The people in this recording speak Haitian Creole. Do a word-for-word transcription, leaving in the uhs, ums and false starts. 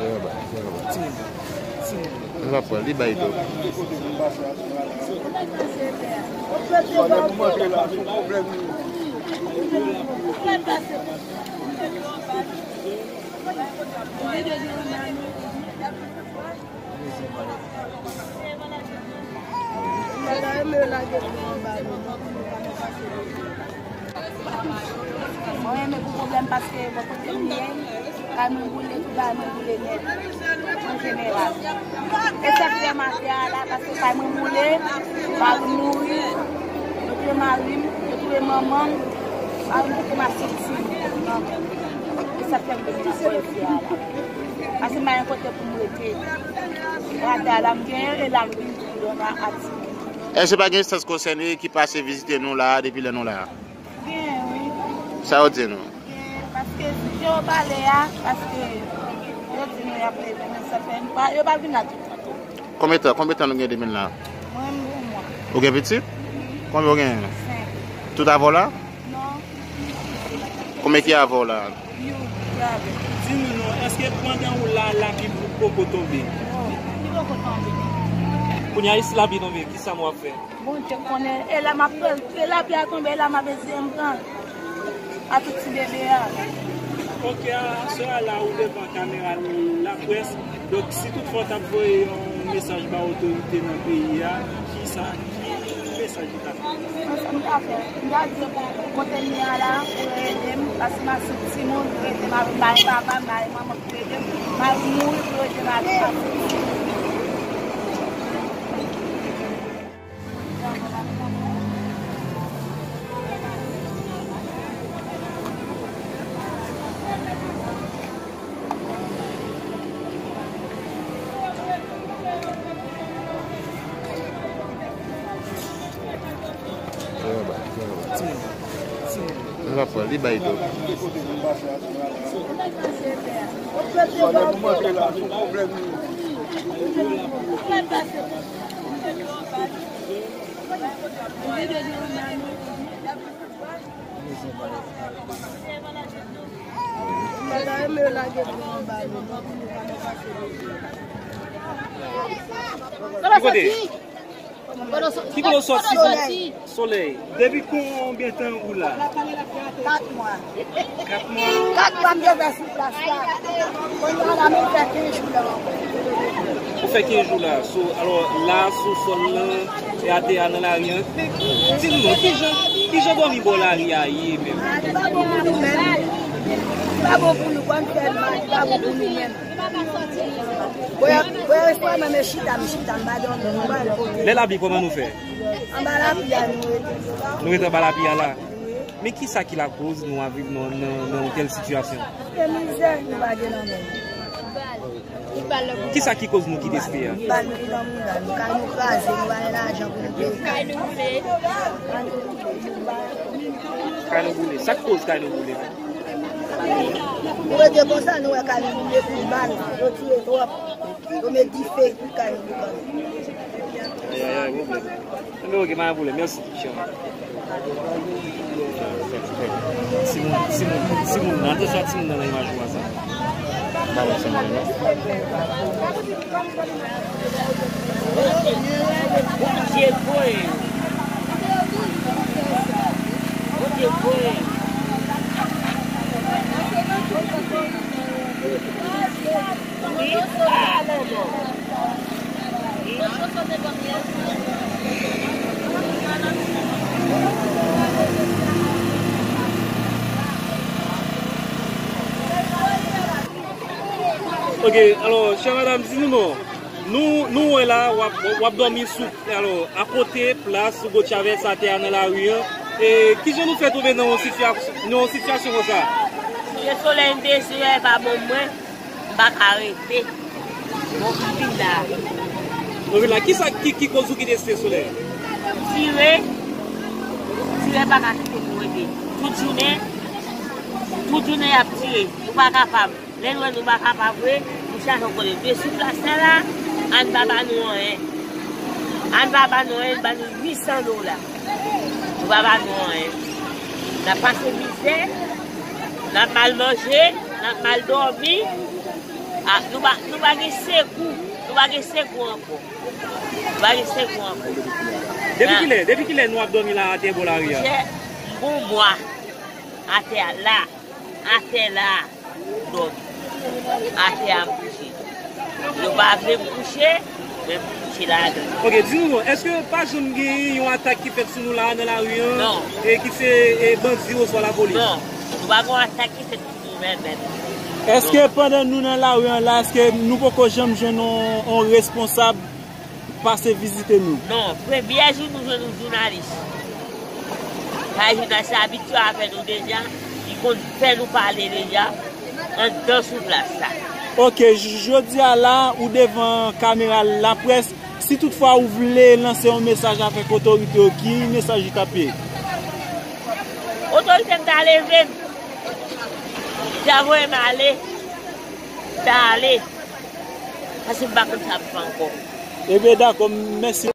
Li pa pran, li bay do. Mwen renmen pou pwoblèm paske bò kote m ye, kay mwen boule, tout bagay mwen boule nèt, an jeneral. E sa k fè m atè a la, paske kay mwen boule, mari m mouri, yo touye mari m, yo touye manman m, mari m kite m ak sèt timoun. E sa k fè m vin la isi a la. Paske m pa gen kote pou m rete. Atè a la m genyen, e la m vin. Èske pa gen enstans konsène ki pase vizite nou la a depi lè nou la a? Gen, wi. Sa yo di nou? Gen, paske si yo pale a, paske yo di nou y ap leve, men sa fè nou pa, yo pa vin la tout tan tou. Konbyen tan, konbyen tan nou gen depi la? Mwen, m gen yon mwa. Ou gen pitit? Konbyen ou gen? Senk. Tout avè w la? Non. Konbyen ki avè w la? Youn, ki avè m. Di nou non, èske pandan ou la, lapli poko tonbe? Non, lapli poko tonbe. Kounye a, si lapli tonbe, kisa w ap fè? Bondye konnen, e la m ap pran, e lapli a tonbe, e la m ap eseye m pran a tout ti bebe a. Ok, aswè a la, ou devan kamera laprès. Donk, si toutfwa w t ap voye yon mesaj ba otorite nan peyi a, ki sa, ki mesaj ou t ap fè? Mwen, sa m ta fè, m ta di yo pou kote m ye a la, pou yo ede m, paske m ap sou timoun, pou yo ede m avèk mari papa m, mari manman m, pou yo ede m. Mari m mouri, pou yo ede m avèk mari m. Li pa pran, li bay do. Ki kote? Ki kote w sòti? Solèy. Depi konbyen tan ou la? Kat mwa. Kat mwa? Kat mwa m te fè sou plas la. Kounye a la, m fè kenz jou la. Ou fè kenz jou la. So, alò, la, sou sòl lan, e atè a nan lari an. Di m non, kijan, kijan dòmi bò lari a ye menm? Ah, li pa bon pou nou menm. Li pa bon pou nou, kò n fè l mal, li pa bon pou nou menm. Bwè, bwè, espwa mwen, men chita, m chita, m pa dòmi, m pa al kote. Lè lapli, kòman nou fè? Anba lapli a, nou rete. Nou rete anba lapli a la? Wi. Men kisa ki lakoz nou ap viv nan, nan, nan yon tèl sitiyasyon? Se mizè, nou pa gen nan men. Kisa ki koz nou kite site a? Bal nou ki nan mouda, nou kay nou kraze, nou pa gen lajan pou nou peye. Kay nou boule. Sa k koz kay nou boule? Nou rete konsa, nou wè kay nou boule pou bal, yo tire twòp. Yo met dife pou kay nou boule. Ayayay, pwoblèm. Enben, ok, pa gen pwoblèm. Mèsi, chè mwen. Timoun, timoun, timoun nan, atansyon a timoun nan nan imaj ou a sa. Ba mwen timoun nan. Bondye voye. Bondye voye. Ok, alò, chè madanm, di nou non. Nou, nou wè la, w ap, w ap dòmi sou, alò, akote plas Hugo Chavez atè a nan lari an. E kijan nou fè twouve nan yon sitiyas-, nan yon sitiyasyon konsa? Se solèy m te sou, e pa bon mwen. M pa ka rete. Bon, m vin la. Ou vin la. Kisa ki, ki koz ou kite site solèy? Tire. Tire pa ka kite nou rete. Tout jounen, tout jounen y ap tire. Nou pa kapab. Lè nou wè nou pa kapab vre, nou chache yon kote. Men sou plas la la, ann pa ba nou anyen. Ann pa ba nou anyen, ann ba nou uit san dola. Nou pa ba nou anyen. N ap pase mizè, n ap mal manje, n ap mal dòmi. Ah, nou pa, nou pa gen segou. Nou pa gen segou ankò. Nou pa gen segou ankò. Depi kilè, depi kilè nou ap dòmi la atè bò lari a? Monchè, m gon mwa atè a la. Atè la. M dòmi. Atè a m kouche. Yo pa vle m kouche, men m kouche ladan. Ok, di nou non, èske pa janm gen yon atak ki fèt sou nou la nan lari an? Non. E ki se e, bandi oswa lapolis? Non, nou pa gen atak ki fèt sou nou menm menm. Èske pandan nou nan lari an la, èske nou poko janm jwenn yon, yon responsab pase vizite nou? Non, premyè jou nou jwenn yon jounalis. Sa jounalis la abitye avè nou deja, li konn fè nou pale deja anndan sou plas la. Ok, j- jodi a la, ou devan kamera laprès, si toutfwa ou vle lanse yon mesaj avèk otorite yo, ki mesaj ou t ap ye? Otorite m ta leve m. Li ta voye m ale. M ta ale. Paske m pa konn sa m fè ankò. Ebyen dakò, mèsi.